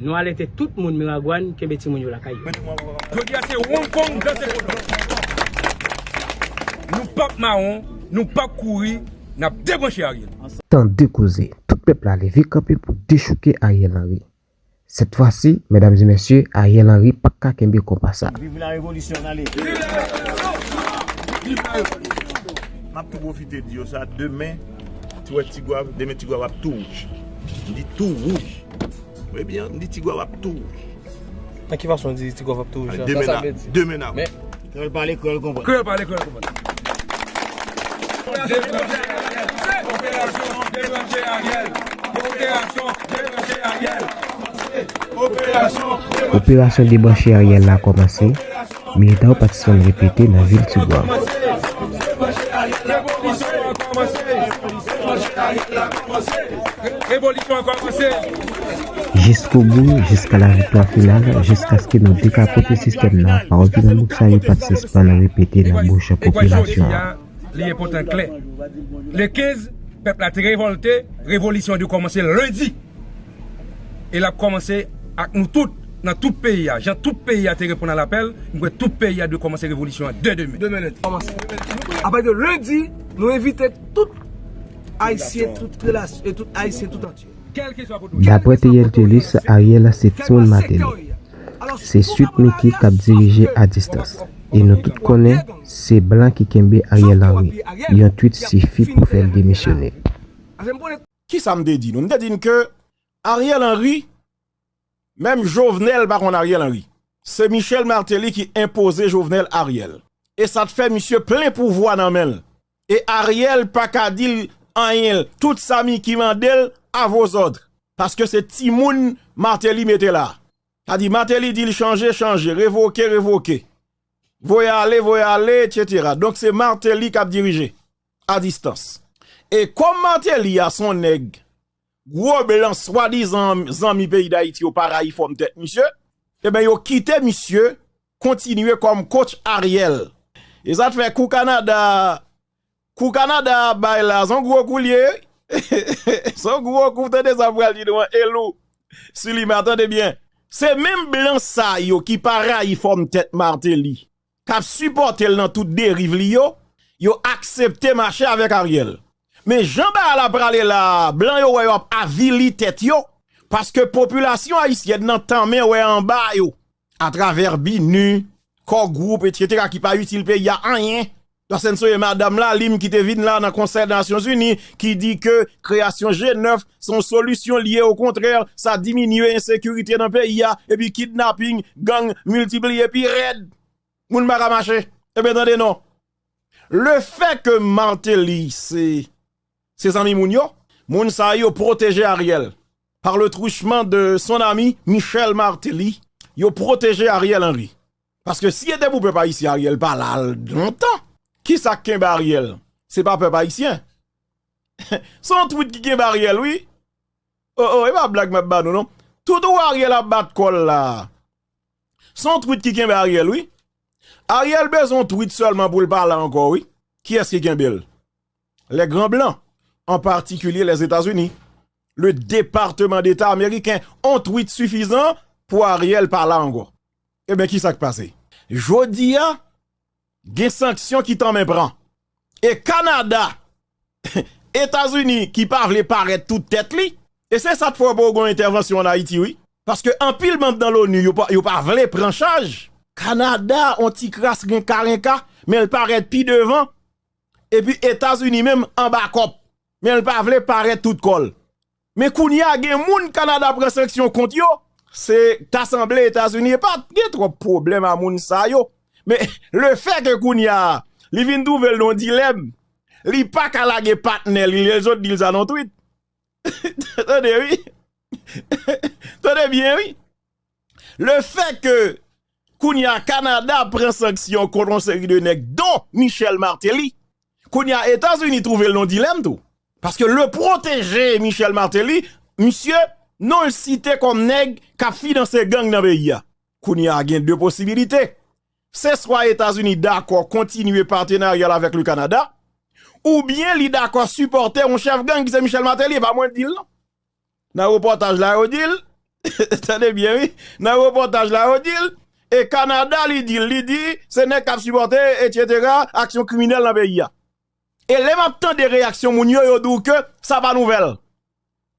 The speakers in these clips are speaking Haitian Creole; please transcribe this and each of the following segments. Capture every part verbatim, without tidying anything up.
Nou alète tout moun Miragwàn kenbe timoun yo lakay yo. Jodi a se Hong Kong dan se kote. Nou p ap mawon, nou p ap kouri, n ap debranche Ariel. Tande koze, tout pèp la leve kanpe pou dechouke Ariel Henry. Sèt fwa si, medam e mesye, Ariel Henry p ap ka kenbe konpa sa. Vive la révolution, n ale. M ap tou pwofite di yo sa, demen, ti wè Tigwav, demen Tigwav ap tou wouj. M di tou wouj. Wi byen, m di Tigwav ap tou wouj. Nan ki fason w di Tigwav ap tou wouj la? Demen sa, sa vle di? Demen nan. Men, kreyòl pale, kreyòl konprann. Kreyòl pale, kreyòl konprann. Operasyon debranche Ariel. Operasyon debranche Ariel. Operasyon debranche Ariel la kòmanse. Militan yo pa t sispann repete nan vil Tigwav. Revolisyon an kòmanse. Revolisyon an kòmanse. Jiskobou, jiska la viktwa final, jiskaske nou dekapote sistèm nan, pawòl ki nan bouk sa yo pa t sispann repete nan bouch popilasyon an. Li enpòtan klè. Le kenz, pèp la te revòlte, revolisyon an dwe kòmanse lendi. E l ap kòmanse ak nou tout, nan tout peyi a. Jan tout peyi a te reponn a lapèl, m kwè tout peyi a dwe kòmanse revolisyon an dè demen. Demen nèt. Kòmanse. Apati de lendi, nou envite tout Ayisyen, tout relasyon, e tout Ayisyen tout antye. Daprè Theriel Thelus, Ariel se timoun Martelly. Se Sweet Micky k ap dirije a distans. E nou tout konnen, se blan ki kenbe Ariel Henry. Yon tweet sifi pou fè l demisyone. Kisa m te di nou? M te di n ke Ariel Henry, menm Jovenel pa konn Ariel Henry. Se Michel Martelly ki enpoze Jovenel Ariel. E sa t fè misye plen pouvwa nan men l. E Ariel pa ka di l anyen. Tout sa Micky mande l, à vos ordres. Paske se timoun Martelly mete la. Sa di Martelly di l chanje, chanje, revoke, revoke. Voye ale, voye ale, etsetera. Donk se Martelly k ap dirije a distans. E kòm Martelly a se yon nèg gwo blan swadizan zanmi peyi Dayiti yo pa rayi fòm tèt misye, ebyen yo kite misye kontinye kòm coach Ariel. E sa t fè kou Kanada, kou Kanada ap bay la, se yon gwo kou l ye wi. Se yon gwo kou, tande sa m pral di nou an, e lou. Silima, tande byen. Se menm blan sa yo ki pa rayi fòm tèt Martelly, k ap sipòte l nan tout deriv li yo, yo aksepte mache avèk Ariel. Men jan bagay la prale la a, blan yo wè yo ap avili tèt yo, paske popilasyon ayisyèn nan tanmen wè anba yo, atravè BINUH, Core Group, etsetera, ki pa itil peyi a anyen. Paske n sonje madanm la, li menm ki te vin la nan Konsèy Nasyonzini, ki di ke kreyasyon G nèf se yon solisyon l ye, okontrè, sa diminye ensekirite nan peyi a, epi kidnaping, gang miltipliye pi rèd. Moun pa ka mache. Ebyen tande non. Lefètke Martelly se, se zanmi moun yo, moun sa yo pwoteje Ariel. Par le truchement de son ami Michel Martelly, yo pwoteje Ariel Henry. Paske si se te pou pèp ayisyen, Ariel pa la lontan. Kisa k kenbe Ariel? Se pa pèp ayisyen. Se yon tweet ki kenbe Ariel wi. Oh oh, e pa blag m ap ba nou non. Tout ou Ariel ap bat kò l la. Se yon tweet ki kenbe Ariel wi. Ariel bezwen yon tweet sèlman pou l pa la ankò wi. Kiyès ki kenbe l? Les grands blancs, en particulier les États-Unis, le Département d'État américain, on tweet sifizan pou Ariel pa la ankò. Ebyen kisa k pase? Jodi a, gen sanksyon ki tanmen pran. E Kanada, Etazini ki pa vle parèt tout tèt li, e se sa k fè w pa w gen yon entèvansyon ann Ayiti wi. Paske anpil manm nan Loni yo pa, yo pa vle pran chaj. Kanada, on ti kras renka renka, men l parèt pi devan. Epi Etazini menm anba kòb, men l pa vle parèt tout kò l. Men kounye a gen moun Kanada pran sanksyon kont yo, se ta sanble Etazini pa t gen twòp pwoblèm a moun sa yo. Men lefètke kounye a li vin twouve l nan yon dilèm, li pa ka lage patnè li, lè l sot di l sa nan yon tweet. Tande wi. Tande byen wi. Lefètke kounye a Kanada pran sanksyon kont yon seri de nèg, dont Michel Martelly, kounye a Etazini twouve l nan yon dilèm tou. Paske le protégé Michel Martelly, misye, non l site kòm nèg k ap finanse gang nan peyi a. Kounye a gen de posibilite. Se swa Etazini dakò kontinye patenarya l avèk le Kanada, oubyen li dakò sipòte yon chèf gang ki se Michel Martelly, e pa mwen k di l non. Nan repòtaj la yo di l, Tande byen, wi. Nan repòtaj la, yo di l, e Kanada, li di l, li di, se nèg k ap sipòte, etsetera, aksyon kriminèl nan peyi a. E lè m ap tande reyaksyon moun yo, yo di w ke sa pa nouvèl.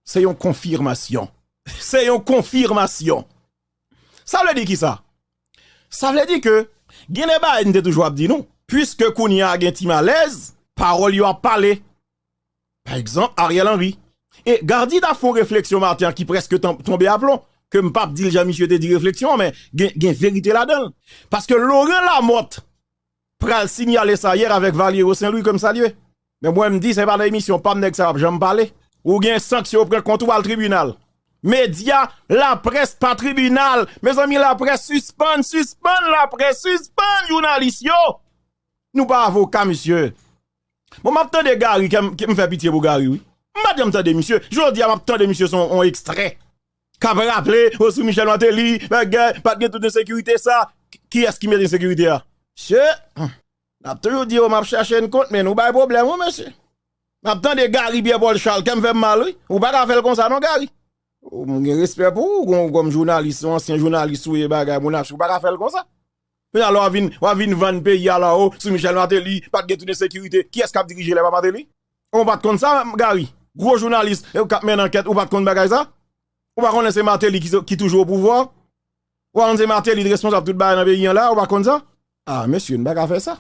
Se yon konfimasyon. Se yon konfimasyon. Sa vle di ki sa? Sa vle di ke gen de bagay m te toujou ap di nou. Piske kounye a gen ti malèz, pawòl yo ap pale. Pa egzanp, Ariel Henry. E Gardy t ap fè yon refleksyon maten an ki prèske tan- tonbe aplon. Ke m p ap di l jan misye te di refleksyon an, men gen, gen verite ladan l. Paske Laurent Lamothe pral sinyale sa yè avèk Valiero Saint-Louis ke m salye. Men mwen, m di, se pa nan emisyon pa m nèg sa yo ap janm pale. Ou gen sanksyon yo pran kont ou, al tribinal. Medya, laprès pa tribinal. Mezanmi, laprès sispann, sispann, laprès sispann, jounalis yo. Nou pa avoka, misye. Bon, m ap tande Gary, ke m, ke m fè pitye pou Gary, wi. M pa t janm tande misye. Jodi a, m ap tande misye sou yon ekstrè. K ap raple, o, sou Michel Martelly, bagay, pa t gen tout ensekirite sa. Ki, kiyès ki mete ensekirite a? Mesye, m ap toujou di yo, m ap chache n kont, men nou bay pwoblèm, wi, mesye. M ap tande Gary Pierre Paul Charles, kè m fè m mal, wi. Ou pa ka fè l konsa, non, Gary. Ou, m gen respè pou ou, kòm, kòm jounalis, yon ansyen jounalis ou ye, bagay, moun ap, ou pa ka fè l konsa. Kounye a la, w a vin, w a vin vann peyi a la, o, sou Michel Martelly, pa t gen tout ensekirite. Kiyès k ap dirije lè pa Martelly? Ou pa t konn sa, Gary? Gwo jounalis, e, k ap mennen ankèt, ou pa t konn bagay sa? Ou pa konnen se Martelly ki, ki toujou o pouvwa? Ou pa konn se Martelly ki responsab tout bagay nan peyi an la, ou pa konn sa? A, mesye, n pa ka fè sa.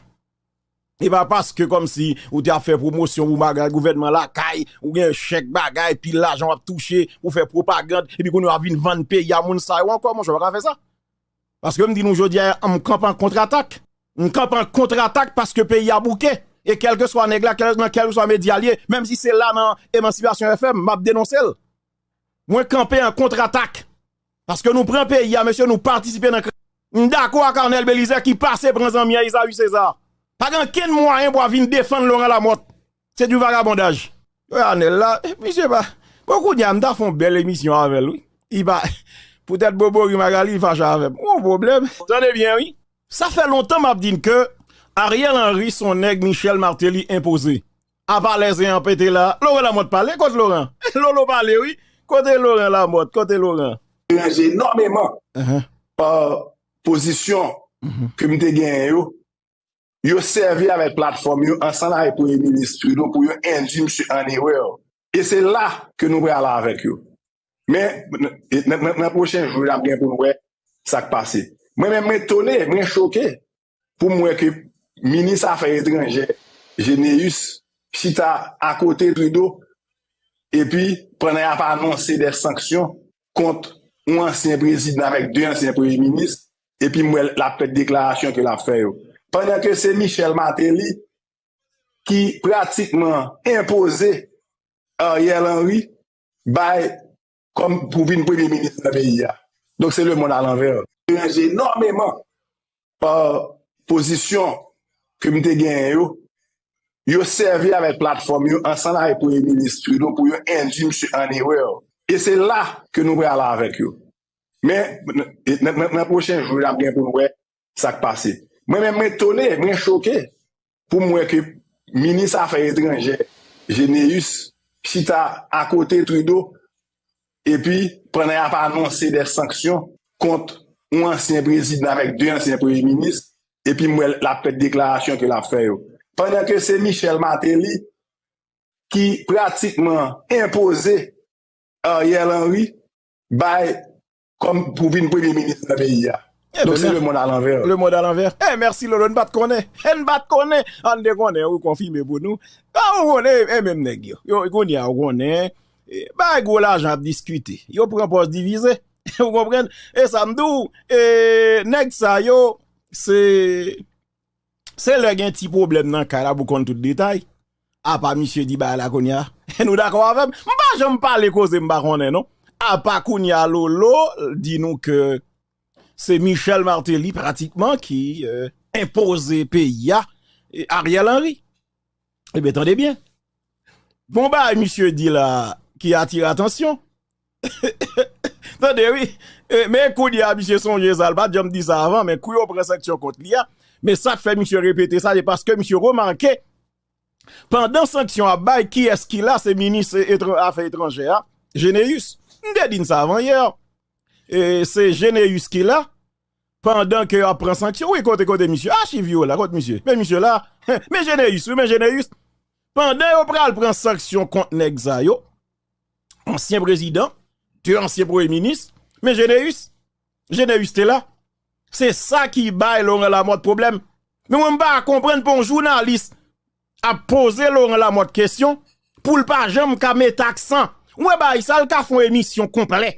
E pa paske kòmsi ou te ap fè pwomosyon pou bagay gouvènman lakay, ou gen chèk bagay, pil lajan w ap touche, ou fè pwopagann, epi kounye a w ap vin vann peyi a moun sa yo ankò, monchè, w pa ka fè sa. Paske m di nou jodi a, m kanpe an kontratak. M kanpe an kontratak paske peyi a bouke. E kèlkeswa nèg la, kèl, nan kèlkeswa medya l ye, menm si se la nan Emancipation F M, m ap denonse l. Mwen kanpe an kontratak. Paske nou pran peyi a, mesye, nou patisipe nan kri-, m dakò ak Arnel Belizaire ki pase pran zanmi an Isaïe César. Pa gen okenn mwayen pou w a vin defann Laurent Lamothe. C'est du vagabondage. Yo, Arnel la, eh, misye pa. Bon, kounye a, m ta fè yon bèl emisyon avè l, wi. Li pa, poutèt Bobori Magali, li fache avè m. Yon pwoblèm. Tande byen, wi. Sa fè lontan m ap di n ke Ariel Henry se yon nèg Michel Martelly enpoze. Apa lè zen an pete la, Laurent Lamothe pale, kot Laurent? Lolo pale, wi. Kote Laurent Lamothe? Kote Laurent? Deranje enòmeman pa pozisyon ke m te genyen yo. Yo sèvi avèk platfòm yo ansanm avèk Premye Minis Trudeau pou yo endui misye an erè. E se la ke nou pral avèk yo. Men, nan, nan, nan, nan pwochen jou, n ap gen pou n wè sa k pase. Mwen menm, mwen etone, mwen choke pou m wè ke minis afè etranjè Généus chita akote Trudeau, epi pandan y ap anonse de sanksyon kont yon ansyen prezidan avèk de ansyen premye minis, epi m wè l ap fè deklarasyon ke l ap fè yo. Pandan ke se Michel Martelly ki pratikman enpoze Ariel Henry bay kòm pou vin premye minis nan peyi a. Donk, se lemonn alanvè. Deranje enòmeman pa pozisyon ke m te genyen yo. Yo sèvi avèk platfòm yo ansanm avèk Premye Minis Trudeau pou yo endui misye an erè. E se la ke nou pral avèk yo. Men, nan, nan, nan, nan pwochen jou, n ap gen pou n wè sa k pase. Mwen menm, mwen etone, mwen choke pou m wè ke minis afè etranjè Généus chita akote Trudeau, epi pandan y ap anonse de sanksyon kont yon ansyen prezidan avèk de ansyen premye minis, epi m wè l ap fè deklarasyon ke l ap fè yo. Pandan ke se Michel Martelly ki pratikman enpoze Ariel Henry bay kòm pou vin premye minis nan peyi a. Donk, se lemonn alanvè. Lemonn alanvè. Eh, mèsi, Lolo, n pa t konnen. Eh, n pa t konnen. An n te konnen, ou konfime pou nou. A, ou konnen, e menm nèg yo. Yo, kounye a, ou konnen, eh, bay gwo lajan ap diskite. Yo pran pòz divize. Ou konprann? E sa m di w, eh, nèg sa yo, se Se lè gen ti pwoblèm nan kay la pou konn tout detay. Apa misye di bagay la kounye a. Nou dakò avè m? M pa janm pale koze m pa konnen, non. Apa kounye a Lolo di nou ke se Michel Martelly pratikman ki, eh, enpoze peyi a, eh, Ariel Henry. Ebyen, tande byen. Gon bagay misye di la ki atire atansyon. Tande, wi. E, men kounye a, misye sonje sa, l pa t janm di sa avan, men kou yo pran sanksyon kont li a, men sa k fè misye repete sa, se paske misye remake, pandan sanksyon ap bay, kiyès ki la, se minis etran-, afè etranjè a, Généus. M te di n sa avan yè. E se Geneus ki la, pandan ke yo ap pran sanksyon. Wi, kote, kote misye? Achiv yo la, kote misye? Men misye la, men Geneus, wi, men Geneus. Pandan yo pral pran sanksyon kont nèg sa yo, ansyen prezidan, de ansyen premye minis, men Geneus, Geneus te la. Se sa ki bay Laurent Lamothe pwoblèm. Men mwen, m pa konprann pou yon jounalis ap poze Laurent Lamothe kesyon pou l pa janm ka mete aksan. Ou wè bagay sa, l ka fè yon emisyon konplè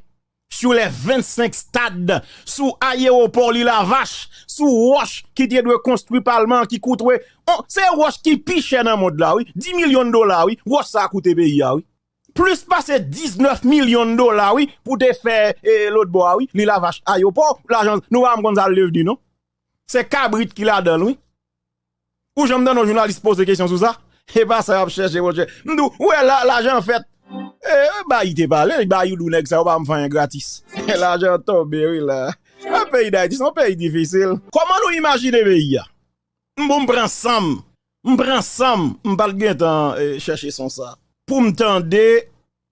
sou les vingt-cinq stades, sou ayewopò Lilavach, sou wòch ki te dwe konstwi palman an ki koute, oh, se wòch ki pi chè nan mond la, wi. Dis milyon dola, wi. Wòch sa a koute peyi a, wi. Plis pase diznèf milyon dola, wi, pou te fè, e, lòt bò a, wi. Lilavach, ayewopò, lajan, nou pa konn sa l devni, non. Se kabrit ki ladan l, wi. Ou janm tande yon jounalis poze kesyon sou sa? E pa sa y ap chèche, monchè. M di w, ou wè la, lajan an fèt. E, Bayi te pale, Bayi di w nèg sa yo pa janm fè anyen gratis. Lajan an tonbe, wi, la. A, peyi Dayiti, se yon peyi difisil. Kòman nou imajine peyi a? M bon, m pran san m. M pran san m. M pa t gentan, e, chèche son sa. Pou m tande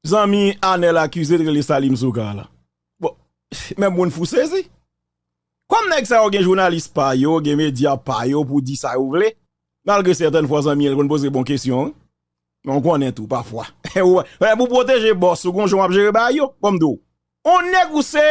zanmi Anèl Akize t rele Salim Soukar la. Bon, men moun fou sezi. Kòm nèg sa yo gen jounalis pa yo, gen medya pa yo pou di sa yo vle, malgre sètèn fwa zanmi an konn poze bon kesyon, wi. Men w konnen tou, pafwa. Ou wè, pou pwoteje bòs ou, gon jan w ap jere bagay yo, ban m di w. On nèg ou se,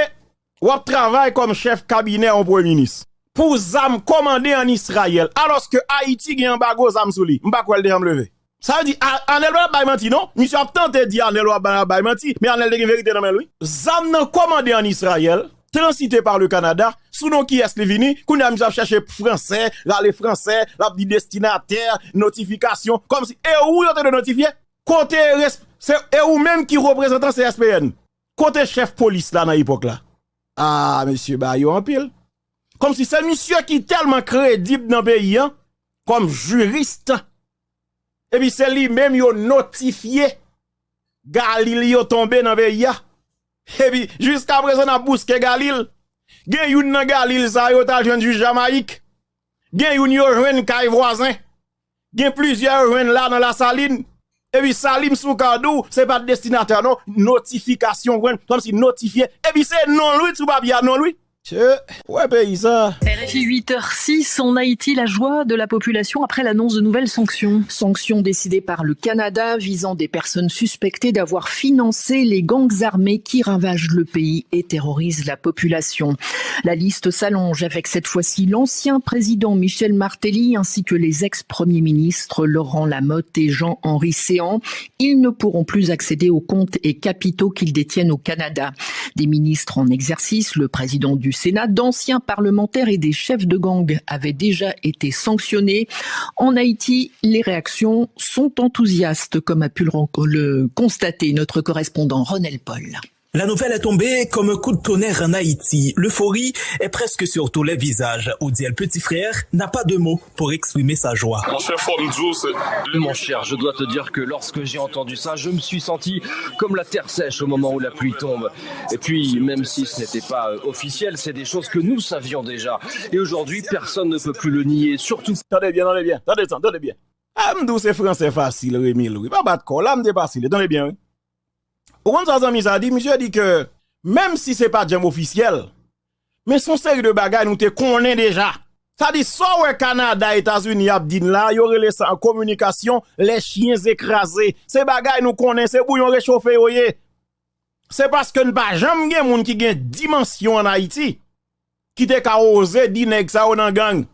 w ap travay kòm chèf kabinè yon premye minis. Pou zam kòmande ann Izrayèl, alòske Ayiti gen anbago zam sou li. M pa kwè l te janm leve. Sa vle di, A-, Anèl pa t ap bay manti, non. Misye ap tante di Anèl pa t ap bay manti, men Anèl te gen verite nan men l, wi. Zam nan kòmande ann Izrayèl, transite pa le Kanada, sou non kiyès li vini, kounye a misye ap chèche fransè, rale fransè, l ap di destinatè, notifikasyon, kòmsi, e ou yo te dwe notifye? Kote res-, se, e ou menm ki reprezantan C S P N? Kote chèf polis la nan epòk la? A, mesye, ba yo anpil. Kòmsi se misye ki tèlman kredib nan peyi an, kòm jiris, epi se li menm yo notifye Galil yo tonbe nan peyi a. Epi, jiskaprezan, n ap bouske Galil. Gen youn nan Galil sa yo t al jwenn jij Jamayik. Gen youn yo jwenn kay vwazen. Gen plizyè yo jwenn la nan Lasalin. Epi Salim Soukar di w, se pa t destinatè, non. Notifikasyon, jwenn, kòmsi notifye. Epi se non l, wi, sou papye a, non l, wi. Tchè, w wè peyi sa. R F I huit heures six, en Haïti, la joie de la population après l'annonce de nouvelles sanctions. Sanctions décidées par le Canada visant des personnes suspectées d'avoir financé les gangs armés qui ravagent le pays et terrorisent la population. La liste s'allonge avec cette fois-ci l'ancien président Michel Martelly ainsi que les ex-premiers ministres Laurent Lamothe et Jean-Henry Céant. Ils ne pourront plus accéder aux comptes et capitaux qu'ils détiennent au Canada. Des ministres en exercice, le président du Sénat, d'anciens parlementaires et des chefs de gang avaient déjà été sanctionnés. En Haïti, les réactions sont enthousiastes, comme a pu le, le constater notre correspondant Ronel Paul. La nouvelle est tombée comme un coup de tonnerre en Haïti. L'euphorie est presque sur tous les visages. Odiel Petit Frère n'a pas de mots pour exprimer sa joie. Monchè, fò m di w, se... Mon cher, je dois te dire que lorsque j'ai entendu ça, je me suis senti comme la terre sèche au moment où la pluie tombe. Et puis, même si ce n'était pas, euh, officiel, c'est des choses que nous savions déjà. Et aujourd'hui, personne ne peut plus le nier, surtout... Tande byen, tande byen, tande sa, tande byen. A, m di w se fransè fasil, Remy Louis. Pa bat kò w, la m te pase li, tande byen, wi. Ou konn sa zanmi sa di? Misye di ke, menm si se pa t janm ofisyèl, men se yon seri de bagay nou te konnen deja. Sa di, sa w wè Kanada, Etazini ap di n la, yo rele sa an kominikasyon, les chiens écrasés. Se bagay nou konnen, se bouyon rechofe yo ye. Se paske n pa janm gen moun ki gen dimansyon ann Ayiti ki te ka oze di nèg sa yo nan gang.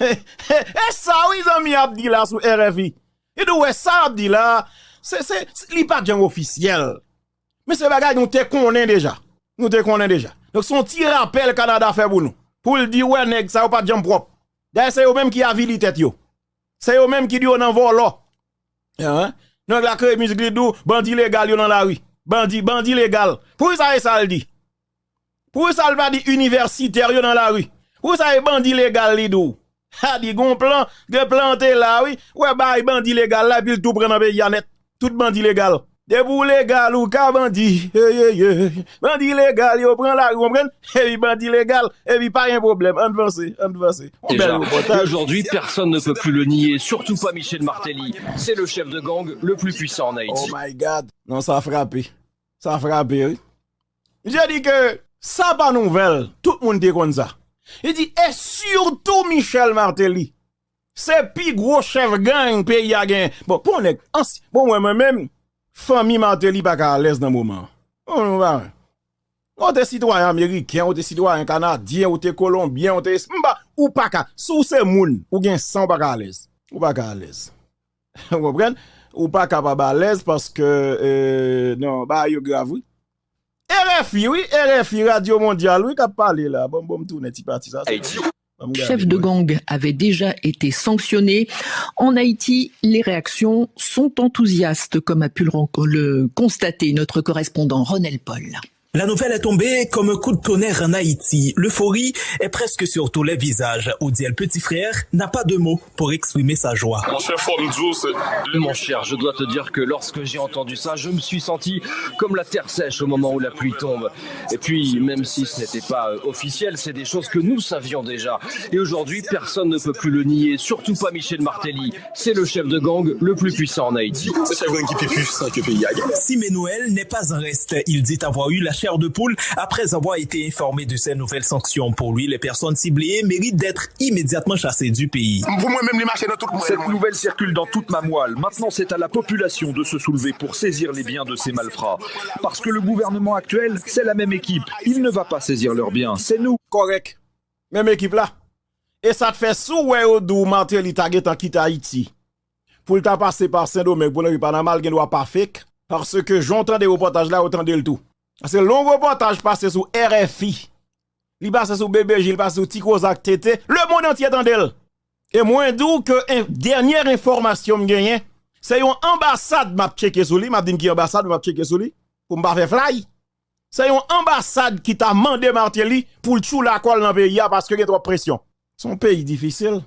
E sa wi zanmi ap di la sou R F I. Li di w wè sa ap di la, se, se, se, li pa t janm ofisyèl. Men se bagay nou te konnen deja. Nou te konnen deja. Donk se yon ti rapèl Kanada fè pou nou. Pou l di wè nèg sa yo pa t janm pwòp. Dayè se yo menm ki avili tèt yo. Se yo menm ki di yo nan vòlò. Hein? Nèg la kreye mizik li di w bandi legal yo nan lari. Bandi, bandi legal. Poukisa e sa l di? Poukisa l pa di inivèsitè yo nan lari? Poukisa e bandi legal li di w? Ha, di gon plan, gen plan te la wi. Wè bay bandi legal la epi l tou pran nan peyi a nèt. Tout bandi legal. Depi w legal ou ka bandi. Hey, hey, hey. Bandi legal yo pran lari, w konprann? Epi bandi legal, epi pa gen pwoblèm. Ann vanse, ann vanse. Yon bèl repòtaj. Et aujourd'hui, personne ne peut plus le nier, surtout pas Michel Martelly. C'est le chef de gang le plus puissant en Haïti. Oh my God. Non, sa frape. Sa frape, wi. Misye di ke Sa pa nouvèl, tout moun te konn sa. Li di, e sitou Michel Martelly. Se pi gwo chèf gang peyi a genyen. Bon, pou yon nèg, ansy-, bon, mwen, mwen menm, fanmi Martelly pa ka alèz nan moman an. Bon, nou pa wè. Ou te sitwayen ameriken, ou te sitwayen kanadyen, ou te kolonbyen, ou te, m pa, ou pa ka. Si w se moun, ou gen san, ou pa ka alèz. Ou pa ka alèz. Ou konprann? Ou pa kapab alèz paske, euh, non, bagay yo grav, wi. R F I, wi, R F I, Radyo Mondyal, wi, k ap pale la. Bon, bon, m tounen ti pati sa. Chef de gang avait déjà été sanctionné. En Haïti, les réactions sont enthousiastes, comme a pu le, le constater notre correspondant Ronel Paul. La nouvelle est tombée comme un coup de tonnerre en Haïti. L'euphorie est presque sur tous les visages. Odiel Petit Frère n'a pas de mots pour exprimer sa joie. Monchè, fò m di w, se... Mon cher, je dois te dire que lorsque j'ai entendu ça, je me suis senti comme la terre sèche au moment où la pluie tombe. Et puis, même si ce n'était pas, euh, officiel, c'est des choses que nous savions déjà. Et aujourd'hui, personne ne peut plus le nier, surtout pas Michel Martelly. C'est le chef de gang le plus puissant en Haïti. Se chèf gang ki pi pwisan ke peyi a gen. Simé Noël n'est pas en reste. Il dit avoir eu la chair de poule après avoir été informé de ces nouvelles sanctions. Pour lui, les personnes ciblées méritent d'être immédiatement chassées du pays. Pou mwen menm, li mache nan tout mwen. Cette nouvelle circule dans toute ma moelle. Maintenant, c'est à la population de se soulever pour saisir les biens de ces malfrats. Parce que le gouvernement actuel, c'est la même équipe. Il ne va pas saisir leurs biens. C'est nous. Kòrèk. Menm ekip la. E sa k fè si w wè yo di w Martelly ta gentan kite Ayiti pou l ta pase pa Sendomeng pou l antre Panama, l gen dwa pa fake. Paske jan w tande repòtaj la, yo tande l tou. Paske long repòtaj pase sou R F I. Li pase sou B B J, li pase sou Ti Koza ak T T. Lemonn antye tande l. E mwen di w ke en, dènye enfòmasyon m genyen, se yon anbasad m ap tcheke sou li, m ap di n ki anbasad m ap tcheke sou li, pou m pa fè flay. Se yon anbasad ki ta mande Martelly pou l tchoule kò l nan peyi a paske gen twòp presyon. Se yon peyi difisil.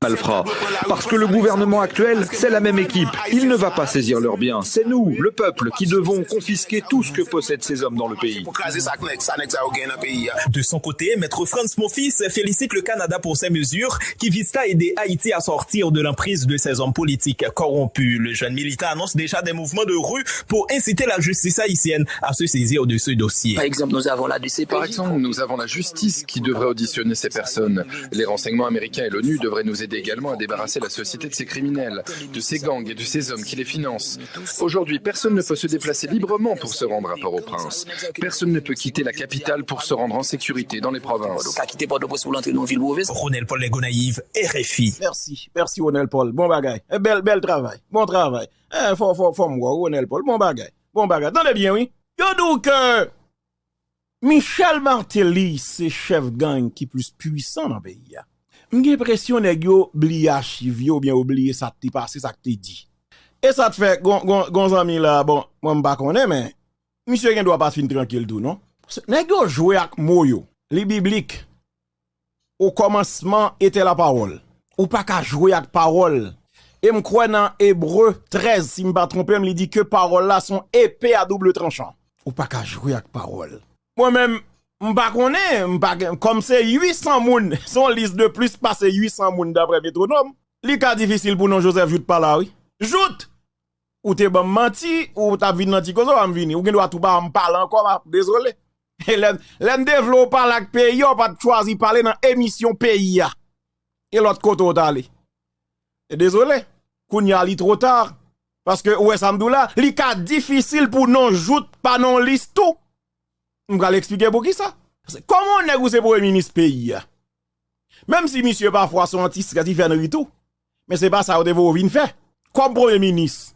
Malfrats. Parce que le gouvernement actuel, c'est la même équipe. Il ne va pas saisir leurs biens. C'est nous, le peuple, qui devons confisquer tout ce que possèdent ces hommes dans le pays. Pou kraze sa k nèg, sa nèg sa yo gen nan peyi a. De son côté, Maître Frantz Monfils félicite le Canada pour ses mesures qui visent à aider Haïti à sortir de l'emprise de ces hommes politiques corrompus. Le jeune militant annonce déjà des mouvements de rue pour inciter la justice haïtienne à se saisir de ce dossier. Par exemple, nous avons la D C P J. Par exemple, nous avons la justice qui devrait auditionner ces personnes. Les renseignements américains et l'ONU devraient nous aider également à débarrasser la société de ces criminels, de ces gangs et de ces hommes qui les financent. Aujourd'hui, personne ne peut se déplacer librement pour se rendre à Port-au-Prince. Personne ne peut quitter la capitale pour se rendre en sécurité dans les provinces. Ou ka kite Pòtoprens pou l antre nan yon vil pwovens. Ronel Paul, Les Gonayives, R F I. Mèsi, mèsi Ronel Paul. Bon bagay. Eh, bèl, bèl travay. Bon travay. Eh, fò, fò, fò m wè w, Ronel Paul. Bon bagay. Bon bagay. Tande byen, wi. Yo di w ke Michel Martelly se chèf gang ki plis pwisan nan peyi a. M gen enpresyon nèg yo bliye achiv yo oubyen yo bliye sa k te pase, sa k te di. E sa t fè gon, gon, gon zanmi la, bon, mwen m pa konnen, men misye gen dwa pa t fin trankil tou, non. Nèg yo jwe ak mo yo. Li biblik. Au commencement était la parole. Ou pa ka jwe ak pawòl. E m kwè nan Ebre trèz, si m pa twonpe m, li di ke pawòl la se yon epe a double tranchan. Ou pa ka jwe ak pawòl. Mwen menm, m pa konnen, m pa gen, kòm se uit san moun, se yon lis de plis pase uit san moun daprè Metwonòm, li ka difisil pou non Joseph Jouthe pa la, wi. Jouthe! Ou te ban m manti, ou t ap vin nan Ti Koze, w pa m vini. Ou gen dwa tou pa ban m pale ankò, m ap dezole. E lè, lè m te vle w pale ak peyi a, w pa t chwazi pale nan emisyon peyi a. E lòt kote w t ale. E dezole, kounye a li two ta. Paske ou wè sa m di w la, li ka difisil pou non Jouthe pa nan yon lis tou. M pral eksplike poukisa. Paske kòman yon nèg ou se premye minis peyi a? Menm si misye pafwa se yon ti stres, li fè n ri tou. Men se pa sa yo te voye w vin fè. Kòm premye minis,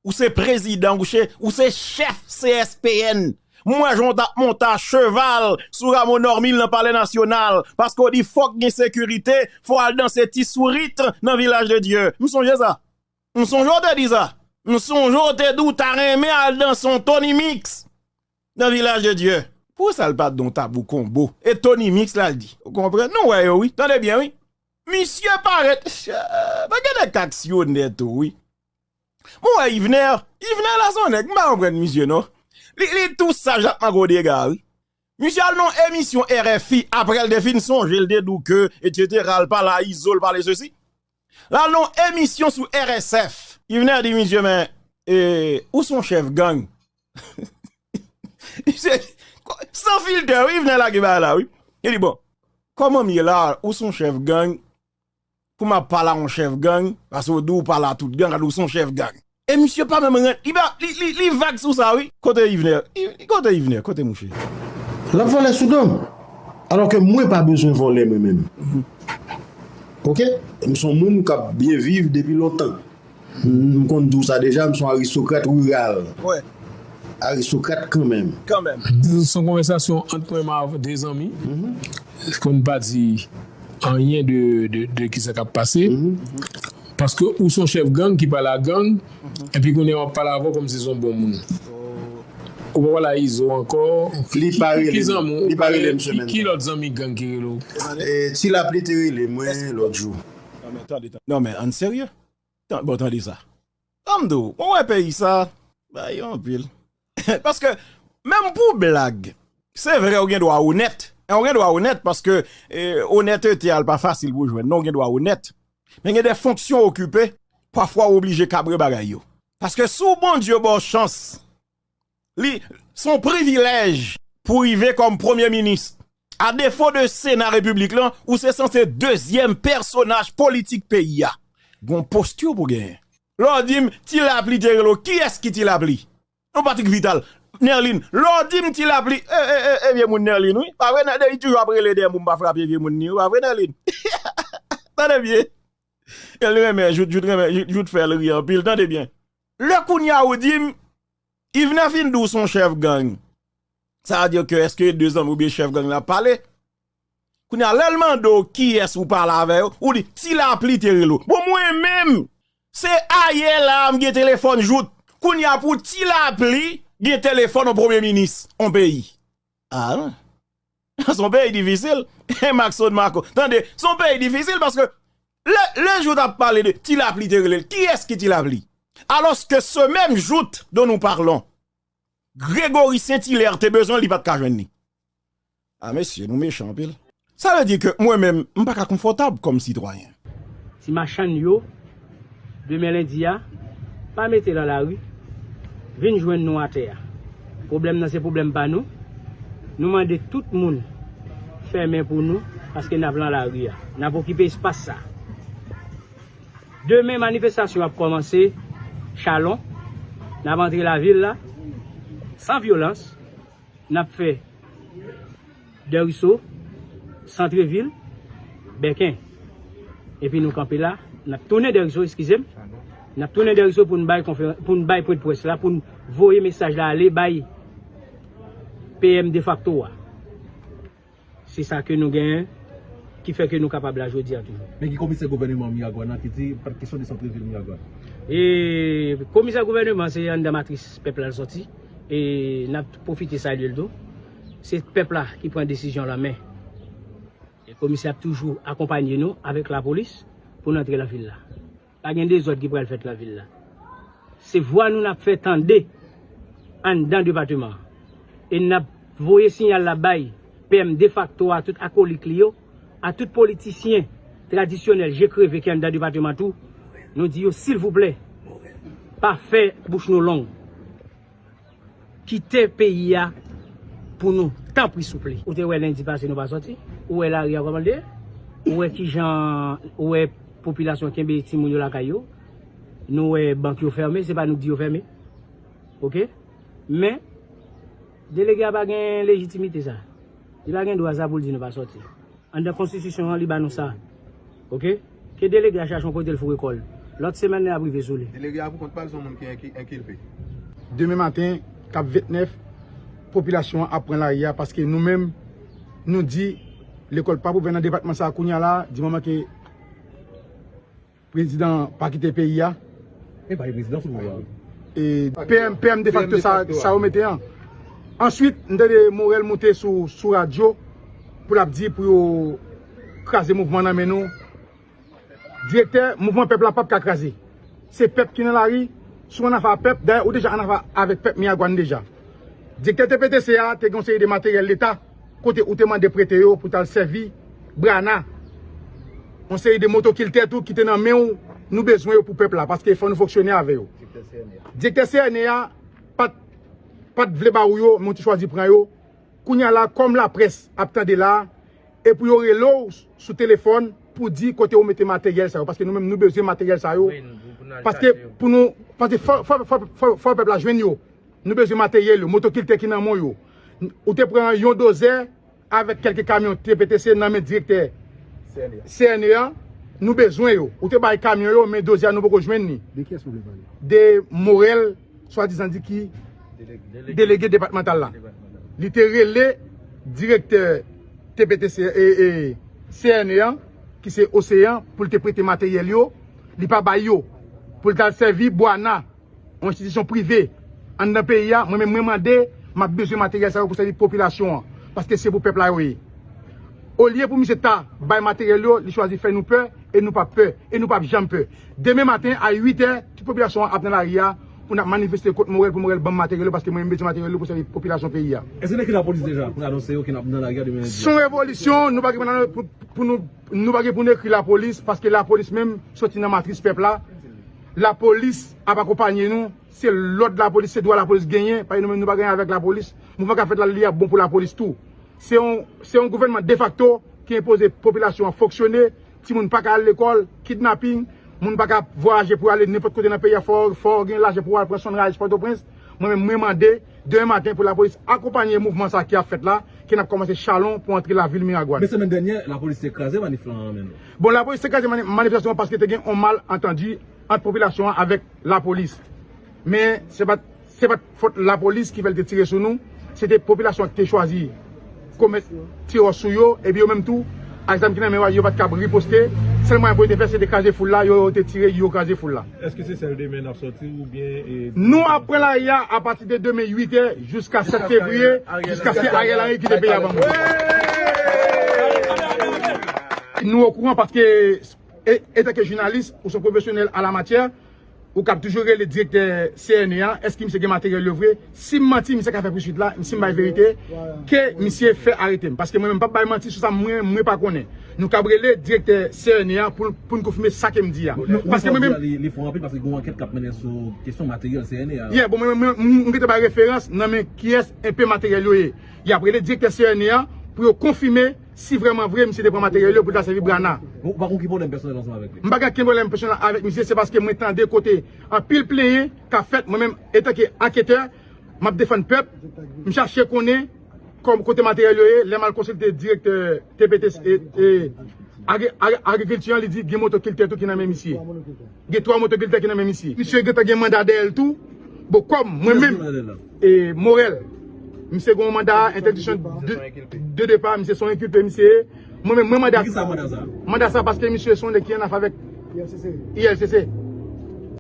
ou se prezidan, ou se, ou se chèf C S P N. M wè jan w t ap monte a cheval sou Rameau Normil nan Palè Nasyonal, paske w di fòk gen sekirite, fò w al danse ti sourit nan Vilaj de Dye. M sonje sa. M sonje w te di sa. M sonje w te di w ta renmen al danse yon Tony Mix nan Vilaj de Dye. Poukisa l pa t don tabou konbo? E Tony Mix la l di. Ou konprann? Nou wè yo wi. Tande byen wi. Misye parèt. Pa gen nèg k aksyonè tou wi. Mwen wè Yvener. Yvener la se yon nèg. M pa konprann misye non. Li, li tou saj ak mango dega wi. Misye al nan emisyon R F I, apre l te fin sonje, l te di w ke, etsetera, l pale a Izo, l pale sesi. L al nan emisyon sou R S F. Yvener di misye, men, e, ou se yon chèf gang. Misye, San filtè, wi, Yvenè lage bagay la, wi. Li di, bon, kòman m ye la, ou se yon chèf gang, pou m ap pale a yon chèf gang, paske ou di ou pale a tout gang, ou se yon chèf gang. E misye pa menm rent, li, pa- li, li, li vag sou sa, wi. Kote Yvenè? Li- Kote Yvenè? Kote mouche? L ap vòlè sou do m. Alò ke mwen pa bezwen vòlè mwen menm. Oke? M se yon moun k ap byen viv depi lontan. M konn di w sa deja, m se yon aristokrat riral. Wi. Aristokrat kanmenm. Kanmenm. Se yon konvèsasyon ant mwen menm avèk de zanmi. Pou n pa di anyen de, de, de kisa k ap pase. Paske ou se yon chèf gang ki pale a gang, epi kounye a w ap pale avè w kòmsi se yon bon moun. Ou pa pale a Izo ankò. Li pa rele m. Ki zanmi w? Li pa rele m semèn sa. Ki lòt zanmi gang ki rele w? E, Ti Lapli te rele mwen lòt jou. Non, men, tande, tande. Non, men, ann serye. Tan- Bon, tande sa. Tann m di w, mwen wè peyi sa, bay yo anpil. Paske, menm pou blag, se vre, ou gen dwa onèt. E ou gen dwa onèt, paske, e, onètete a, l pa fasil pou jwenn. Non, ou gen dwa onèt. Men gen de fonksyon okipe, pafwa ou oblije kabre bagay yo. Paske si w Bondye ba w chans, li, se yon privilèj pou w rive kòm premye minis. A defo de Sena Repiblik lan, ou se sanse dezyèm pèsonaj politik peyi a. Gon posti pou genyen. Lè w di m Ti Lapli te rele w, kiyès ki Ti Lapli? Non, Patrick Vital, Nerline. Lè w di m Ti Lapli, e, e, e, e vye moun Nerline, wi. Pa vre, Nerline toujou ap rele dèyè m pou m pa frape vye moun ni, wi. Pa vre, Nerline? Tande byen. El renmen, jout, jout renmen, jout, jout fè l ri anpil. Tande byen. Lè kounye a ou di m, Yvenè fin di w se yon chèf gang. Sa vle di ke èske de zanmi oubyen chèf gang la pale? Kounye a, lè l mande w kiyès ou pale avè yo, ou di, Ti Lapli te rele w. Bon, mwen menm, se ayè la a m gen telefòn jout. Kounye a, pou Ti Lapli gen telefòn yon premye minis yon peyi. A, non. Se yon peyi difisil. Maxon Marco. Tande, se yon peyi difisil paske lè, lè jout ap pale de Ti Lapli te rele l, kiyès ki Ti Lapli? Alòske se menm jout dont nous parlons, Gregory Saint-Hilaire te bezwen, li pa t ka jwenn li. A, mesye, nou mechan anpil. Sa vle di ke mwen menm, m pa ka konfòtab kòm sitwayen. Ti machann yo, demen lendi a, pa mete nan lari, vin jwenn nou atè a. Pwoblèm nan se pwoblèm pa nou. Nou mande tout moun fèmen pou nou, paske n ap nan lari a. N ap okipe espas sa. Demen, manifestasyon ap kòmanse Chalon. N ap antre lavil la san vyolans. N ap fè Dèriso, Santrevil, Bèken. Epi nou kanpe la, n ap tounen Dèriso, eskize m. N ap tounen Dèriso pou n bay konferen-, pou n bay pwent près la, pou n voye mesaj la ale bay P M defakto a. Se sa ke nou genyen, ki fè ke nou kapab la jodi a toujou. Men gen komisè gouvènman Miragwàn nan ki di pa t kesyon de Santrevil Miragwàn. E komisè gouvènman se anndan matris pèp la l sòti. E n ap pwofite salye l tou. Se pèp la ki pran desizyon la, men e komisè ap toujou akonpaye nou avèk lapolis pou n antre nan vil la. Pa gen dezòd ki pral fèt nan vil la. Se vwa nou n ap fè tande anndan depatman an. E n ap voye siyal la bay P M defakto a, tout akolik li yo, a tout politisyen tradisyonèl je kreve ki anndan depatman tou. Nou di yo, silvouplè, pa fè bouch nou long. Kite peyi a pou nou, tanpri, souple. Ou te wè lendi pase nou pa sòti? Ou wè lari a kòman l ye? Ou wè kijan, ou wè popilasyon kenbe timoun yo lakay yo? Nou wè bank yo fèmen, se pa nou k di yo fèmen. Oke? Men, delege a pa gen lejitimite sa. Li pa gen dwa sa pou l di nou pa sòti. Anndan konstitisyon an, li ba nou sa. Oke? Ke delege a chache yon kote l foure kò l. Lòt semèn, li ap rive sou li. Delege a pou kont pa l, se yon moun ki enki-, enkilpe. Demen maten, k ap vennèf, popilasyon an ap pran lari a paske nou menm, nou di lekòl p ap ouvè nan depatman sa a kounye a la, di moman ke prezidan pa kite peyi a. E pa gen prezidan sou pouvwa a. E P M, P M defakto sa, sa yo mete an. Answit, m tande Morel monte sou, sou radyo pou l ap di pou yo kraze mouvman nan men nou. Direktè, mouvman pèp la p ap ka kraze. Se pèp ki nan lari, si w ann afa a pèp, dayè ou deja ann afa avèk pèp Miragwàn deja. Direktè T P T C a te gen yon seri de materyèl leta, kote ou te mande prete yo pou t al sèvi Brana. Yon seri de motokiltè tou ki te nan men w, nou bezwen yo pou pèp la, paske fò nou fonksyone avè yo. Direktè C N E a pa t, pa t vle ba ou yo, men w te chwazi pran yo. Kounye a la, kòm laprès ap tande la, e pou yo rele w sou telefòn pou di kote ou mete materyèl sa yo, paske nou menm nou bezwen materyèl sa yo. Paske pou nou, paske fò, fò, fò, fò, fò pèp la jwenn yo. Nou bezwen materyèl yo, motokiltè ki nan men yo. Ou te pran yon dozè avèk kèlke kamyon T P T C nan men direktè C N E a. Nou bezwen yo. Ou te bay kamyon yo, men dozè a nou poko jwenn li. De kiyès ou vle pale? De Morel, swadizan di ki delege depatmantal la. Li te rele direktè T P T C, e, e, C N E a, ki se Oseyan, pou l te prete materyèl yo. Li pa bay yo. Pou l t al sèvi Bwana, yon enstitisyon prive anndan peyi a, mwen menm mwen mande, m ap bezwen materyèl sa yo pou sèvi popilasyon an, paske se pou pèp la yo ye. Olye pou misye ta bay materyèl yo, li chwazi fè nou pè, e nou p ap pè, e nou p ap janm pè. Demen maten, a uit è, tout popilasyon an ap nan lari a, pou n ap manifeste kont Morel, pou Morel ban m materyèl yo, paske mwen menm bezwen materyèl yo pou sèvi popilasyon peyi a. Èske n ekri lapolis deja pou n anonse yo ke n ap nan lari a demen lendi a? Se yon revolisyon, nou pa gen pou n, pou, pou nou, nou pa gen pou n ekri lapolis, paske lapolis menm soti nan matris pèp la. Lapolis ap akonpanye nou. Se lòd lapolis, se dwa lapolis genyen. Paske nou menm nou pa gen avèk lapolis. Mouvman k ap fèt la, li ap bon pou lapolis tou. Se yon, se yon gouvènman defakto ki enpoze popilasyon an fonksyone. Timoun pa ka al lekòl, kidnaping, moun pa ka vwayaje pou ale nenpòt kote nan peyi a, fò, fò w gen lajan pou w al pran Sunrise Pòtoprens. Mwen menm, mwen mande, demen maten pou lapolis akonpanye mouvman sa ki ap fèt la, ke n ap kòmanse Chalon pou antre lavil Miragwàn. Men semèn dènyè, lapolis te kraze manif lan nan men nou. Bon, lapolis te kraze mani-, manifestasyon an paske te gen yon malantandi ant popilasyon an avèk lapolis. Men se pa t, se pa t fòt lapolis ki fè l te tire sou nou, se te popilasyon an ki te chwazi komèt tirè sou yo, epi yo menm tou, ak zam ki nan men yo, yo pa t kab riposte. Sèl mwayen pou yo te fè, se te kraze foul la, yo, yo te tire, yo kraze foul la. Èske se sèl demen n ap sòti oubyen, e, nou ap pran lari a apati de demen uit è jiska sèt fevriye, jiska se Ariel Henry kite peyi a ban nou. Nou okouran paske, e, etanke jounalis, ou se pwofesyonèl a la matyè, ou kab toujou rele direktè C N E a, èske misye gen materyèl yo vre? Si m manti, misye ka fè pousuit la, si m bay verite, ke misye fè arete m. Paske mwen menm, m p ap bay manti sou sa mwen, mwen pa konnen. Nou kab rele direktè C N E a pou, pou n konfime sa ke m di a. Paske mwen menm, li, li fò anpil paske gen yon ankèt k ap mennen sou kesyon materyèl C N E a. Yeah, bon, mwen, mwen, mwen, mwen gentan bay referans nan men kiyès enpe materyèl yo ye. Y ap rele direktè C N E a pou yo konfime si vrèman vre misye te pran materyèl yo pou l ta sèvi Brana. Ou pa gen ki pwoblèm pèsonèl ansanm avèk li? M pa gen okenn pwoblèm pèsonèl avèk misye, se paske mwen tande kote anpil plenyen k ap fèt. Mwen menm, etanke anketè, m ap defann pèp, m chache konnen kòm kote materyèl yo ye, lè m al konsilte direktè T P T C, e, e, agri-, agri-, agrikilti an, li di gen motokiltè tou ki nan men misye. Gen twa motokiltè ki nan men misye. Misye gentan gen manda dèyè l tou. Bon, kòm mwen menm, e, Morel, misye gen yon manda entèdiksyon de, de depa, misye se yon enkilpe, misye. Mwen menm, mwen manda. Poukisa manda sa? Manda sa paske misye se yon nèg ki annafè avèk I L C C.